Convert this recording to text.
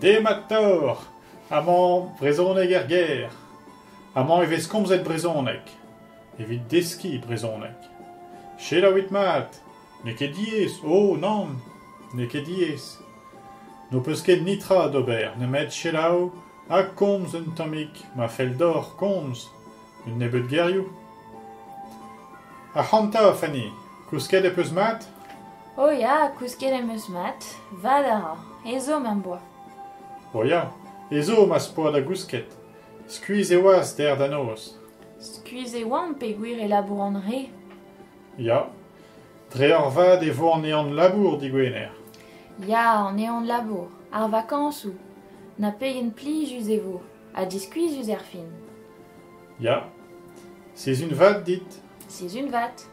Demat deoc'h! Amañ brezhoneg er gêr. Amañ e vez komzet brezhoneg. Evit deskiñ brezhoneg. Selaouit mat! N'eo ket diaes, oh nann! N'eo ket diaes. N'ho peus ket netra d'ober nemet selaou ha komz un tammig ma fell deoc'h komz un nebeud gerioù. Ac'hanta, Fanny, kousket ez peus mat ? Oh ya, kousket em eus mat. Vat a ra. Ezhomm am boa. Oh ya, ezhomm az poa da gousket. Skuizh e oas dec'h da noz. Skuizh e oan peogwir e labouran re. Ya. Dre eurvad e vo an ehan-labour digwener. Ya, an ehan-labour, ar vakañsoù. Na pegen plijus e vo, ha diskuizhus erfin. Ya. Sizhun vat dit. Sizhun vat.